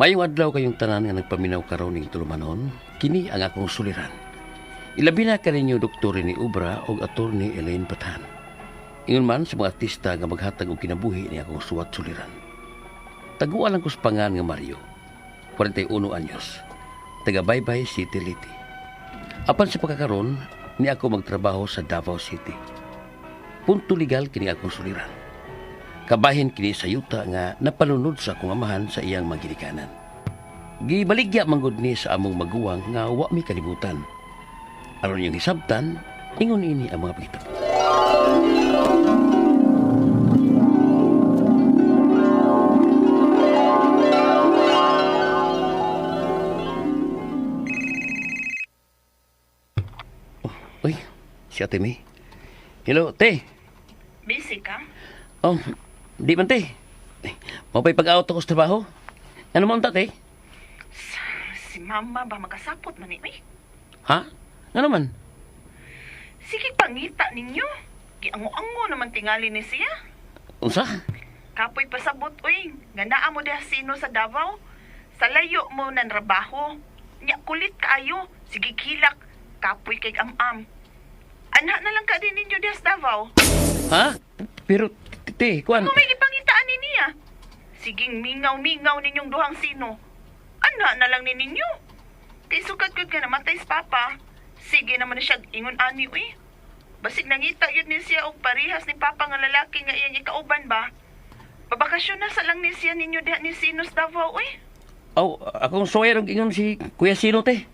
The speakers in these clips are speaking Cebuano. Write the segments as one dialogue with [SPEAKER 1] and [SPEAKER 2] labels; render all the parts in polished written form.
[SPEAKER 1] Mayong adlaw kayong tanan nga nagpaminaw karon ning tulumanon, kini ang akong suliran. Ilabi na kaninyo Dr. ni Ubra og Attorney Elaine Patan. Ingon man sa mga artista nga maghatag og kinabuhi ni akong suwat suliran. Taguan lang ko sa pangan nga Mario, 41 anyos, taga Baybay City, Leyte. Apan sa pagkakaron, ni ako magtrabaho sa Davao City. Punto legal kini akong suliran. Kabahin kini sa yuta nga napalunod sa akong amahan sa iyang maginikanan. Gibaligya manggod ni sa among maguwang nga wa mi kalibutan. Aron iyong hisabtan, ingon ini ang mga panghitabo. Oh, uy, si Ate May. Hello, te.
[SPEAKER 2] Busy ka?
[SPEAKER 1] Oh, di man, te. Mapay pag-out ako sa trabaho. Ano man ta, te?
[SPEAKER 2] Si mama ba makasapot man ni? Uy,
[SPEAKER 1] Ha? Ano man?
[SPEAKER 2] sige pangita ninyo. Giango-ango naman tingali ni siya.
[SPEAKER 1] Unsa?
[SPEAKER 2] Kapoy pasabot, uy. Nga naa mo diha sino sa Davao. Sa layo mo nan trabaho. Nya kulit kaayo. Sige kilak. Kapoy kay am-am. Ana na lang ka din ninyo diha sa Davao.
[SPEAKER 1] Ha? Pero, te, kuan.
[SPEAKER 2] Ano may gipangitaan ni niya? Siging mingaw-mingaw ninyong duhang sino. Ana na lang ni ninyo. Kay sukat gud ka namatay sa papa. Sige naman na siya ingon ani uy. Basig nangita yun ni siya og parihas ni papa nga lalaki nga iyang ikauban ba. Babakasyon na sa lang ni siya ninyo diha ni Sino sa Davao uy.
[SPEAKER 1] Aw, akong suway rong ingon si Kuya Sino, te.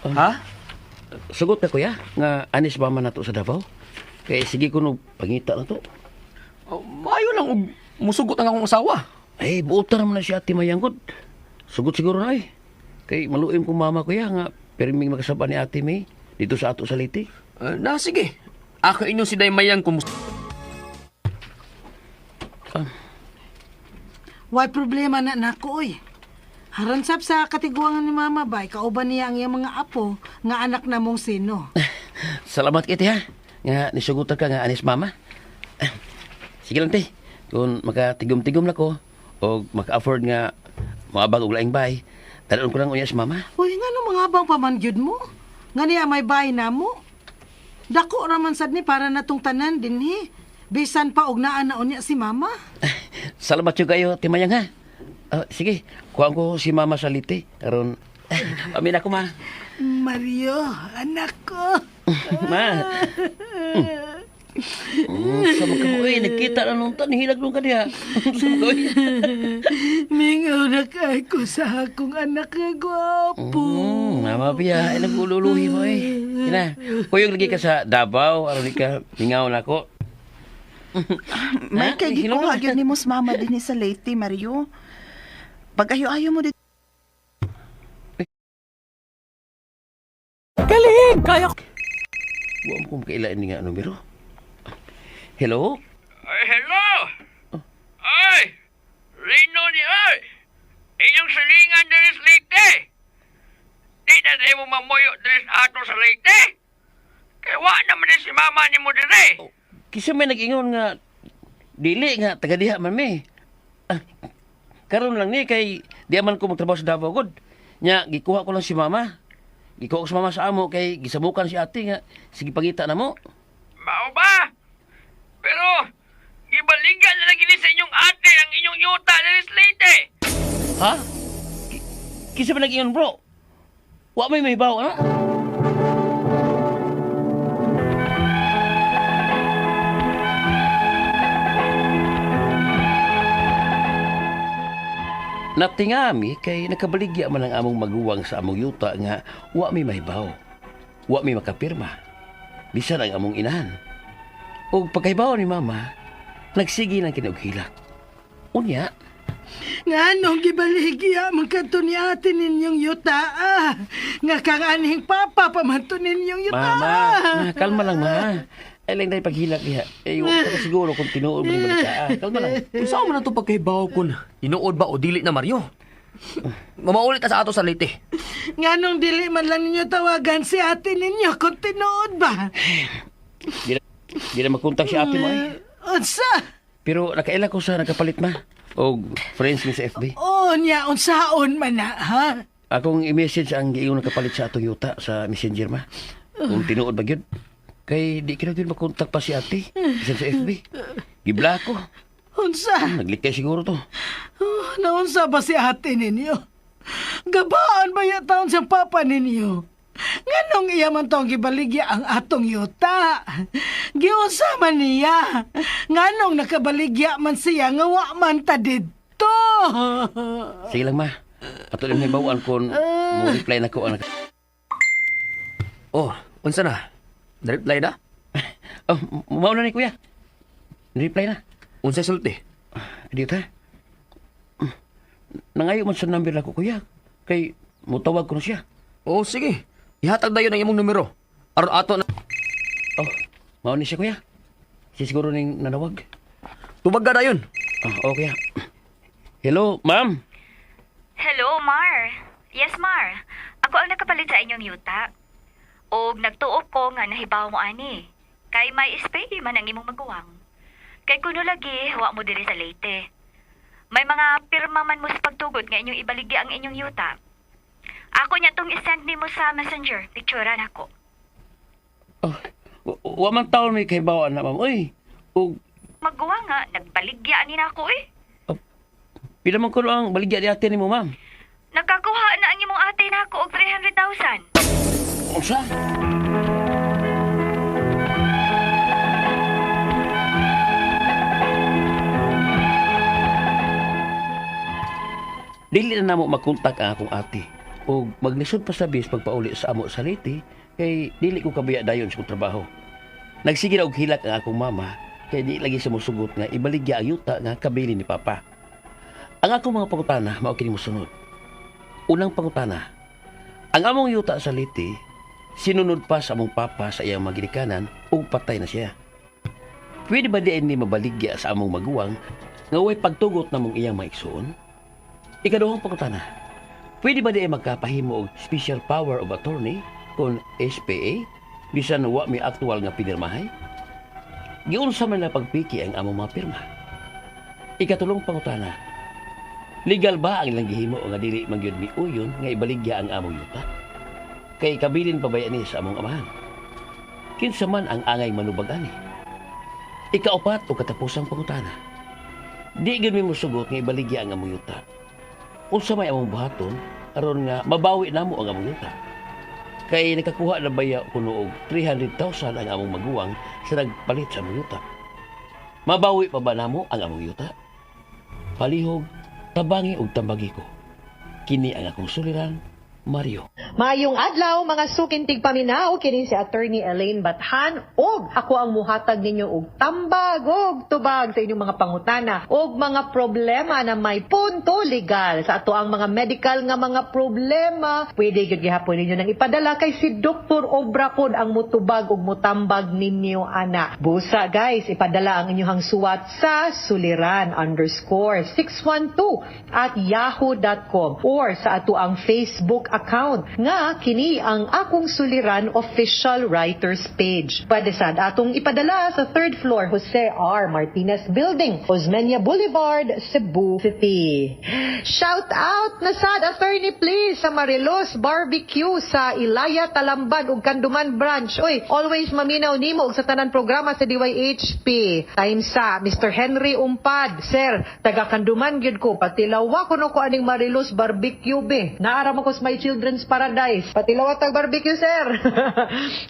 [SPEAKER 3] Ha?
[SPEAKER 1] Sugot na, kuya, nga anis ba man nato sa Davao? Kay sige ko no, pangita na to.
[SPEAKER 3] Oh, maayo lang og musugot ang akong asawa.
[SPEAKER 1] Ay, buotan naman na si Ate Mayanggod. Sugot siguro na eh. Kay maluim ko mama, kuya, nga perming makasaba ni Ate May dito sa ato sa Leyte.
[SPEAKER 3] Na sige. Ako inyo si Daymayang kung
[SPEAKER 4] Why problema na nako oy. Haransap sa katiguangan ni mama ba, kauban niya ang iyang mga apo nga anak na mong sino.
[SPEAKER 1] Salamat kay te, ha. Nga nisugutan ka nga anis mama. Ah, sige lang te. Kung makatigom-tigom na ko o maka-afford nga moabang og laing bay, talon ko lang unya si mama.
[SPEAKER 4] Uy, nga no mga abang paman gyud mo? Nga niya may bahay na mo? Dako raman sad ni para natong tanan dinhi. Bisan pa og naa na unya si mama.
[SPEAKER 1] Salamat yung kayo, Timayang ha. Ah, sige, kuhaan ko si mama sa Leyte. Aron, pamin ako ma.
[SPEAKER 4] Mario, anak ko.
[SPEAKER 1] Ma. Sama ka mo, eh, nagkita na nung tan, hilag nung kaniya. Sama ka, eh.
[SPEAKER 4] Mingaw na kay ko sa akong anak nga gwapo.
[SPEAKER 1] Mama Pia, ay nagululuhi mo eh. Ina, kuyog lagi ka sa Davao, aron di ka mingaw na ko.
[SPEAKER 5] May
[SPEAKER 1] Ha?
[SPEAKER 5] kay
[SPEAKER 1] Hilom
[SPEAKER 5] gikuha
[SPEAKER 1] na.
[SPEAKER 5] gyud nimo sa mama dinhi sa Leyte, Mario. Pag ayo-ayo mo dito.
[SPEAKER 3] Galing! Kaya ko.
[SPEAKER 1] Wa mo kong kailain ni nga numero. Hello?
[SPEAKER 6] Ay, hello! Ay! Rino ni ay! Inyong silingan diri sa Leyte! Di na tayo mo mamuyo diri sa ato sa Leyte! Kaya wa naman ni si mama ni mo diri!
[SPEAKER 1] Kisa may nag-ingon nga dili nga taga diha man mi. Ah, karon lang ni kay di man ko magtrabaho sa Davao gud. Nya gikuha ko lang si mama. Gikuha ko si mama sa amo kay gisabukan si ate nga sige pangita na mo.
[SPEAKER 6] Mao ba? Pero, gibaligan na lang gini sa inyong ate ang inyong yuta diri sa Leyte!
[SPEAKER 1] Ha? Kisa man nag-ingon bro? Wa may mahibaw ano? Natingami kay nakabaligya man ang among maguwang sa among yuta nga wa may mahibaw. Wa may makapirma. Bisan ang among inahan. Og pagkahibaw ni mama, nagsige ng kinaghilak. Unya,
[SPEAKER 4] Nga nung gibaligya man kadto ni ate ninyong yuta. Ah. Nga kang anhing papa pa man to ninyong yuta.
[SPEAKER 1] Mama, ma, kalma lang ma. Ay lang dahil paghilak niya. Eh, huwag ka siguro kung tinuod mo yung balita. Ah, kalma lang.
[SPEAKER 3] Unsa man na to pagkahibaw kun tinuod ba o dili na Mario? Mamaulit ta sa ato sa Leyte.
[SPEAKER 4] Nganong dili man lang ninyo tawagan si ate ninyo kung tinuod ba?
[SPEAKER 1] Di na makontak si ate mo ay.
[SPEAKER 4] Unsa?
[SPEAKER 1] Pero nakaila ko sa nagkapalit ma. O friends mi sa FB.
[SPEAKER 4] Oh, nya unsaon man na, ha?
[SPEAKER 1] Akong i-message ang giingon nakapalit sa atong yuta sa Messenger ma. Kung tinuod ba gyud. Kay di kina gyud makontak pa si ate bisan sa FB. Gibla ko.
[SPEAKER 4] Unsa?
[SPEAKER 1] Naglikay siguro to.
[SPEAKER 4] Oh, naunsa ba si ate ninyo? Gabaan ba ya taon sa papa ninyo? Nganong iya man tong gibaligya ang atong yuta? Giunsa man niya? Nganong nakabaligya man siya nga wa man ta didto?
[SPEAKER 1] Sige lang ma. Ato lang hibawaan kon mo reply na ko ang
[SPEAKER 3] Oh, unsa na? Na-reply na?
[SPEAKER 1] Oh, mao na ni kuya. Reply na.
[SPEAKER 3] Unsa sulti?
[SPEAKER 1] Dito ha. Nangayo man sa number nako kuya. Kay mutawag ko na siya.
[SPEAKER 3] Oh, sige. Ihatag dayon ang imong numero. Aron ato na.
[SPEAKER 1] Oh, mao ni siya kuya. Siya siguro ning nanawag.
[SPEAKER 3] Tubag ka dayon.
[SPEAKER 1] Oh, okay. Hello, ma'am.
[SPEAKER 7] Hello, Mar. Yes, Mar. Ako ang nakapalit sa inyong yuta. Og nagtuo ko nga nahibaw mo ani. Kay may SPA man ang imong maguwang. Kay kuno lagi, wa mo diri sa Leyte. May mga pirma man mo sa pagtugot nga inyong ibaligya ang inyong yuta. Ako niya tong isend nimo sa Messenger. Picturean ako.
[SPEAKER 1] Oh, wa man taon may kahibawaan na, ma'am. Uy, ug
[SPEAKER 7] Maguwang nga, nagbaligya ani na ako eh.
[SPEAKER 1] pila man kuno ang baligya ni ate nimo, ma'am?
[SPEAKER 7] Nakakuha na ang imong ate na ako og 300,000.
[SPEAKER 1] Unsa? Dili na namo makontak ang akong ate ug maglisod pa sa bis pagpauli sa amo sa Leyte kay dili ko kabiya dayon sa akong trabaho. Nagsige na og hilak ang akong mama kay di lagi sa mosugot nga ibaligya ang yuta nga kabili ni papa. Ang akong mga pangutana mao kini mosunod. Unang pangutana, ang among yuta sa Leyte sinunod pa sa among papa sa iyang maginikanan ug patay na siya. Pwede ba diin ni mabaligya sa among maguwang nga way pagtugot namong iyang maigsoon? Ikaduhang pangutana, pwede ba diin magkapahimo og special power of attorney kon SPA bisan wa may aktual nga pinirmahay? Giunsa man na pagpiki ang among mga pirma? Ikatulong pangutana, legal ba ang ilang gihimo nga dili man gyud miuyon nga ibaligya ang among yuta? Kay kabilin pa baya ni sa among amahan? Kinsa man ang angay manubag ani? Ikaupat o katapusang pangutana. Di gyud mi mosugot nga ibaligya ang among yuta. Unsa may among buhaton aron nga mabawi namo ang among yuta? Kay nakakuha na baya kuno og 300,000 ang among maguwang sa nagpalit sa among yuta. Mabawi pa ba namo ang among yuta? Palihog, tabangi og tambagi ko. Kini ang akong suliran, Mario.
[SPEAKER 8] Maayong adlaw mga sukintig paminaw, kini si Attorney Elaine Bathan og ako ang muhatag ninyo og tambag og tubag sa inyong mga pangutana og mga problema na may punto legal sa ato ang mga medical nga mga problema. Pwede gyud gihapon ninyo nang ipadala kay si Dr. Obra pod ang mutubag og mutambag ninyo ana. Busa guys, ipadala ang inyong suwat sa suliran_612@yahoo.com or sa ato ang Facebook account nga kini ang Akong Suliran official writers page. Pwede sad atong ipadala sa third floor Jose R. Martinez Building, Osmeña Boulevard, Cebu City. Shout out na sad attorney please sa Marilos Barbecue sa Ilaya, Talamban ug Kanduman branch. Oy, always maminaw nimo og sa tanan programa sa DYHP. Time sa Mr. Henry Umpad, sir, taga Kanduman gyud ko. Patilawa kuno ko aning Marilos Barbecue be. Naara mo ko sa my Children's Paradise. Patilawa tag barbecue, sir.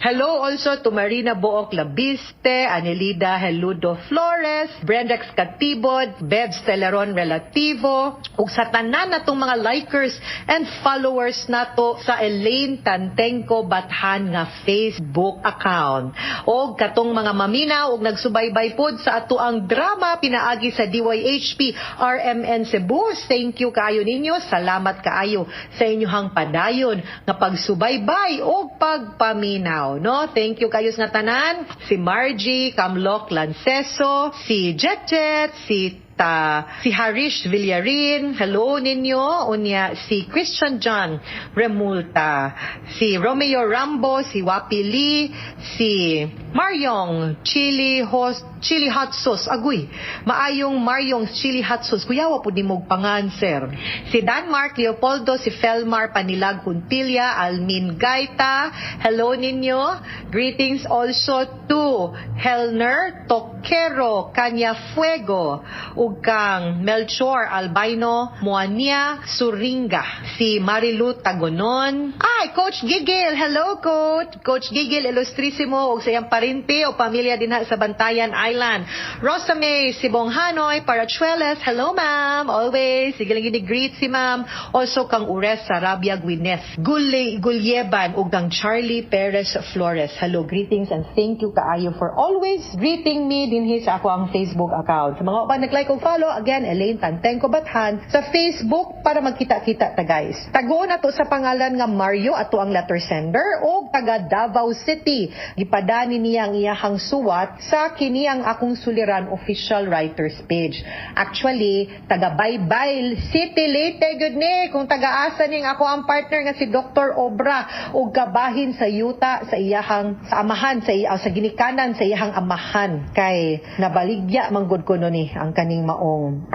[SPEAKER 8] Hello also to Marina Book Labiste, Anelida Heludo Flores, Brendex Katibod, Bebs Teleron Relativo, ug sa tanan natong mga likers and followers nato sa Elaine Tantengco Bathan nga Facebook account. Og katong mga maminaw og nagsubaybay pod sa ato ang drama pinaagi sa DYHP RMN Cebu. Thank you kaayo ninyo. Salamat kaayo sa inyong padayon nga pagsubaybay og pagpaminaw, no? Thank you kayo sa tanan. Si Margie Kamlok Lanceso, si Jet Jet, si Remulta, si Harish Villarin, hello ninyo. Unya si Christian John Remulta, si Romeo Rambo, si Wapi Lee, si Maryong Chili Host Chili Hot Sauce. Agoy. Maayong Maryong Chili Hot Sauce. Kuyawa po ni mog pangan, sir. Si Dan Mark Leopoldo, si Felmar Panilag Juntilla, Almin Gaita. Hello ninyo. Greetings also to Helner Toquero Cañafuego ug kang Melchor Albino Moania Suringa. Si Marilu Tagonon. Ay, Coach Gigil. Hello, Coach. Coach Gigil Ilustrisimo ug sa iyang parente o pamilya dinha sa Bantayan Island. Rosa May Sibong Hanoy Parachueles. Hello, ma'am. Always. Sige lang greet si ma'am. Also kang Ures Sarabia Gwyneth. Gule Gulyeban ug kang Charlie Perez Flores. Hello, greetings and thank you kaayo for always greeting me dinhi sa ako ang Facebook account. Sa mga uban nag-like o follow, again, Elaine Tantengco Bathan sa Facebook para magkita-kita ta, guys. Tago na to sa pangalan nga Mario, ato ang letter sender og taga Davao City. Gipadani niya ang iyahang suwat sa kini ang akong suliran official writers page. Actually, taga Baybay City, Leyte gud ni kung taga-asa ning ako ang partner nga si Dr. Obra og kabahin sa yuta sa iyahang sa amahan sa iya, sa ginikanan sa iyahang amahan kay nabaligya manggod kuno ni ang kaning maong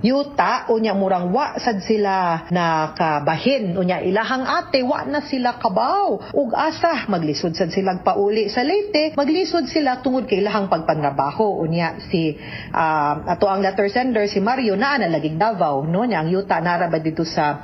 [SPEAKER 8] yuta. Unya murang wa sad sila nakabahin, unya ilahang ate wa na sila kabaw ug asa maglisod sad sila pauli sa Leyte, maglisod sila tungod kay ilahang pagpanrabaho. Unya si ato ang letter sender, si Mario, naa na laging Davao, no? Nya ang yuta nara ba dito sa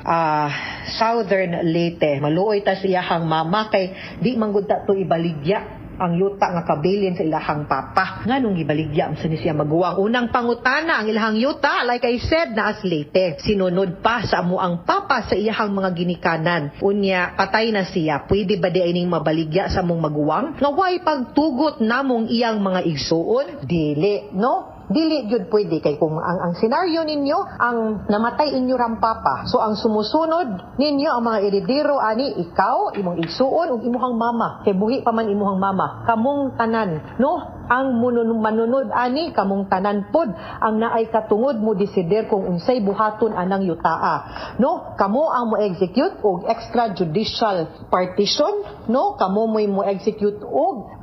[SPEAKER 8] Southern Leyte. Maluoy ta sa iyahang mama kay di manggod ta to ibaligya ang yuta nga kabilin sa ilahang papa. Nganong gibaligya sa ni siya maguwang? Unang pangutana, ang ilahang yuta, like I said, naa sa Leyte. Sinunod pa sa amo ang papa sa iyahang mga ginikanan. Unya, patay na siya. Pwede ba di ining mabaligya sa among maguwang? Nga way pagtugot namong iyang mga igsuon? Dili, no? Dili gyud pwede kay kung ang senaryo ninyo ang namatay inyo ram papa, so ang sumusunod ninyo ang mga eredero ani ikaw, imong igsuon ug imuhang mama kay buhi pa man imuhang mama. Kamong tanan, no, ang manunod ani, kamong tanan pod ang naay katungod mo desider kung unsay buhaton anang yutaa, no? Kamo ang mo execute og extrajudicial partition, no? Kamo mo'y mo execute og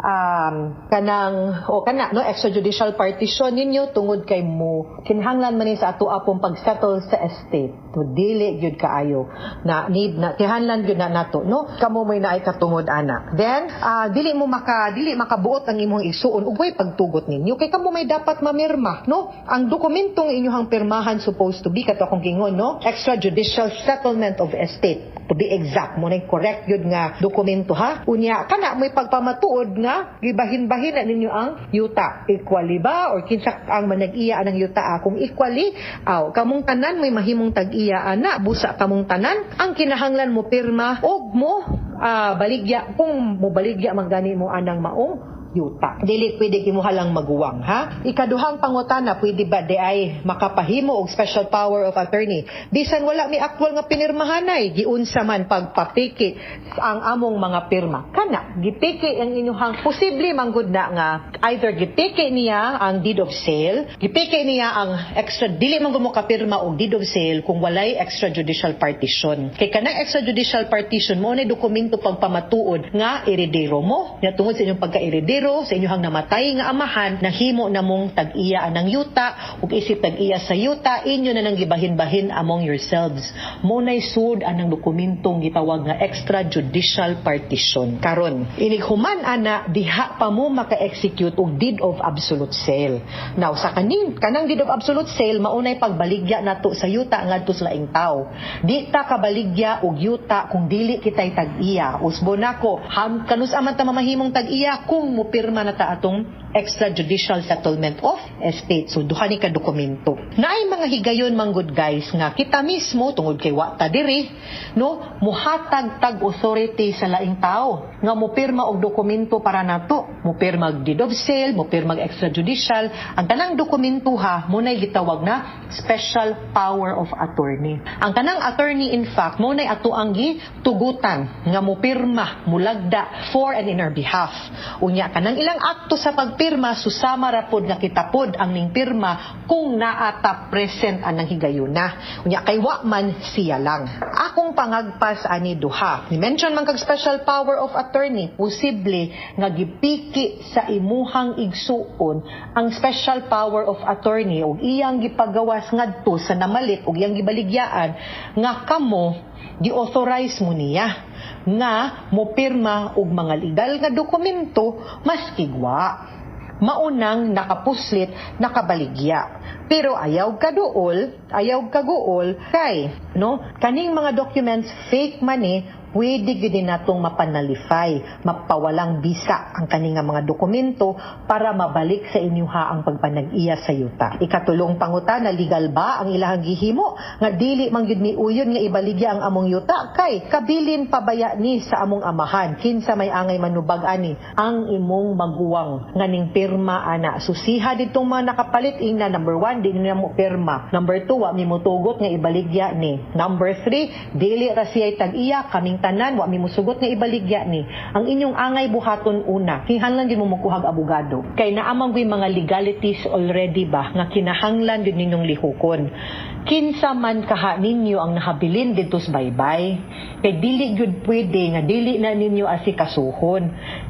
[SPEAKER 8] kanang o kana, no, extrajudicial partition ninyo tungod kay mo kinahanglan man ni sa ato apong pag-settle sa estate. To dili gyud kaayo na need na kinahanglan gyud na nato, no? Kamo mo'y naay katungod ana. Then dili makabuot ang imong igsuon ug way pagtugot ninyo kay kamo may dapat mamirma, no? Ang dokumentong inyong pirmahan supposed to be kato akong gingon, no, extrajudicial settlement of estate, to be exact mo na correct yun nga dokumento, ha. Unya kana mo'y pagpamatuod nga gibahin-bahin na ninyo ang yuta, equally ba or kinsa ang manag-iya anang yuta, ah. Kung equally, aw, kamong tanan may mahimong tag-iya ana. Busa kamong tanan ang kinahanglan mo pirma og mo baligya kung mo baligya man gani mo anang maong yuta. Dili pwede kimuha lang maguwang, ha? Ikaduhang pangutana, pwede ba di ay makapahimo og special power of attorney? Bisan wala mi actual nga pinirmahanay, giunsa man pagpapiki ang among mga pirma? Kana, gipiki ang inyuhang, posible manggod na nga either gipiki niya ang deed of sale, gipiki niya ang extra, dili man mo kapirma og deed of sale kung walay extrajudicial partition. Kay kanang extrajudicial partition mo na dokumento pagpamatuod nga eredero mo. Nga tungod sa inyong pagka-eredero sa inyong namatay nga amahan, nahimo na mong tag-iya anang yuta ug isip tag-iya sa yuta, inyo na nang gibahin-bahin among yourselves. Mo nay sud anang dokumentong gitawag nga extrajudicial partition. Karon, inig human ana, diha pa mo maka-execute og deed of absolute sale. Now, sa kaning kanang deed of absolute sale, maunay pagbaligya nato sa yuta ngadto sa laing tawo. Di ta kabaligya og yuta kung dili kitay tag-iya. Usbo nako, ham kanus aman ta mamahimong tag-iya kung mupirma na ta atong extrajudicial settlement of estate. So duha ni ka dokumento. Naay mga higayon manggod, guys, nga kita mismo, tungod kay wa ta diri, no, muhatag tag authority sa laing tao nga mupirma og dokumento para nato, mupirma og deed of sale, mupirma og extrajudicial. Ang tanang dokumento, ha, mo nay gitawag na special power of attorney. Ang kanang attorney in fact mo nay ato ang gitugutan nga mupirma, mulagda for and in our behalf. Unya kanang ilang akto sa pagpirma. pirma, susama ra pod nga kita pod ang ning pirma kung naa ta present anang higayuna. Unya kay wa man, siya lang. Akong pangagpas ani duha. Ni mention man kag special power of attorney, posible nga gipiki sa imuhang igsuon ang special power of attorney ug iyang gipagawas ngadto sa namalit ug iyang gibaligyaan nga kamo gi-authorize mo niya nga mopirma og mga legal nga dokumento maski wa maunang nakapuslit, nakabaligya. Pero ayaw kaduol, ayaw kaguol kay, no, kaning mga documents fake man eh, pwede gyud natong mapanullify, mapawalang bisa ang kaning nga mga dokumento para mabalik sa inyuha ang pagpanag-iya sa yuta. Ikatulong pangutana, legal ba ang ilahang gihimo nga dili man gyud miuyon nga ibaligya ang among yuta kay kabilin pabaya ni sa among amahan? Kinsa may angay manubag ani? Ang imong maguwang nga ning pirma ana. Susiha ditong mga nakapalit, ingna number 1, di na mo pirma, number 2, wa mi motugot nga ibaligya ni, number 3, dili ra siya'y tag-iya, kaming tanan wa mi mosugot nga ibaligya ni. Ang inyong angay buhaton una, kinahanglan gyud mo mokuhag abogado kay naa man gyud mga legalities already ba nga kinahanglan gyud ninyong lihukon. Kinsa man kaha ninyo ang nahabilin didto sa baybay, kay dili gyud pwede nga dili na ninyo asikasuhon.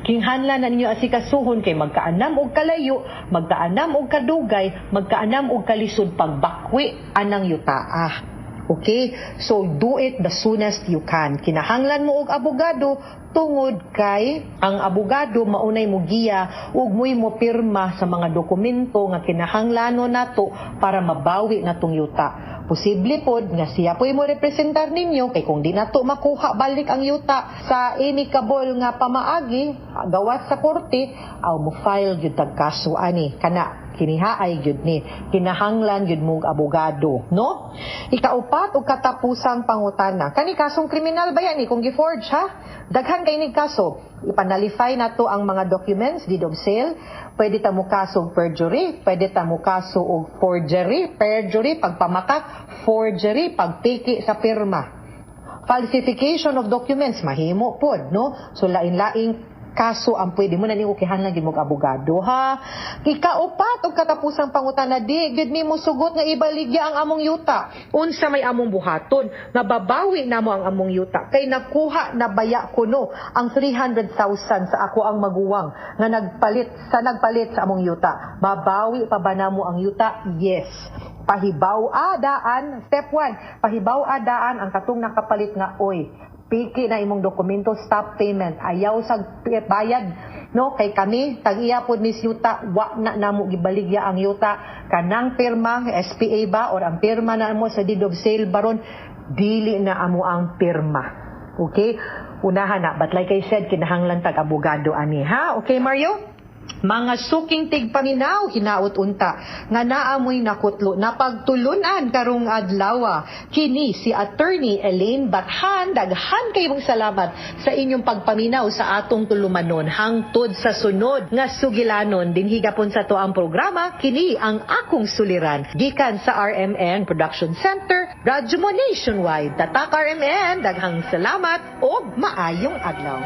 [SPEAKER 8] Kinahanglan na ninyo asikasuhon kay magkaanam og kalayo, magkaanam og kadugay, magkaanam og kalisod pagbakwi anang yutaa. Okay? So, do it the soonest you can. Kinahanglan mo og abogado tungod kay ang abogado maunay mo giya ug mo'y mo pirma sa mga dokumento nga kinahanglanon nato para mabawi natong yuta. Posible pod nga siya po'y mo representar ninyo kay kung di nato makuha balik ang yuta sa amicable nga pamaagi gawas sa korte, aw mo file gyud tag kaso ani. Kana kinihaay gyud ni, kinahanglan gyud mo og abogado, no? Ikaupat ug katapusang pangutana, kani kasong kriminal ba yan ni kung gi-forge ha? Daghan kay nig kaso. Ipanullify nato ang mga documents, deed of sale. Pwede ta mo kaso og perjury, pwede ta mo kaso og forgery. Perjury, pagpamakak; forgery, pagpiki sa pirma; falsification of documents, mahimo pod, no? So lain-laing kaso ang pwede mo na nimo. Kinahanglan gyud mo og abogado ha. Ikaupat ug katapusang pangutana, di gyud nimo sugot nga ibaligya ang among yuta. Unsa may among buhaton nga babawi namo ang among yuta kay nakuha na baya kuno ang 300,000 sa ako ang maguwang nga nagpalit sa among yuta? Mabawi pa ba namo ang yuta? Yes. Pahibaw daan, step 1, pahibaw daan ang katong nakapalit nga, "Oy, piki na imong dokumento, stop payment, ayaw sa bayad, no, kay kami tag-iya pod ni yuta, wa na namo gibaligya ang yuta. Kanang pirma SPA ba or ang pirma na mo sa deed of sale baron, dili na amo ang pirma." Okay, unahan na, but like I said, kinahanglan tag abogado ani ha. Okay, Mario? Mga suking tigpaminaw, hinaot unta nga naamoy nakutlo napagtulunan karong adlaw. Kini si Attorney Elaine Bathan. Daghan kayong salamat sa inyong pagpaminaw sa atong tulumanon. Hangtod sa sunod nga sugilanon dinhi gapon sa atoang programa, kini ang Akong Suliran, gikan sa RMN Production Center, Radyo Mo Nationwide. Tatak RMN, daghang salamat ug maayong adlaw.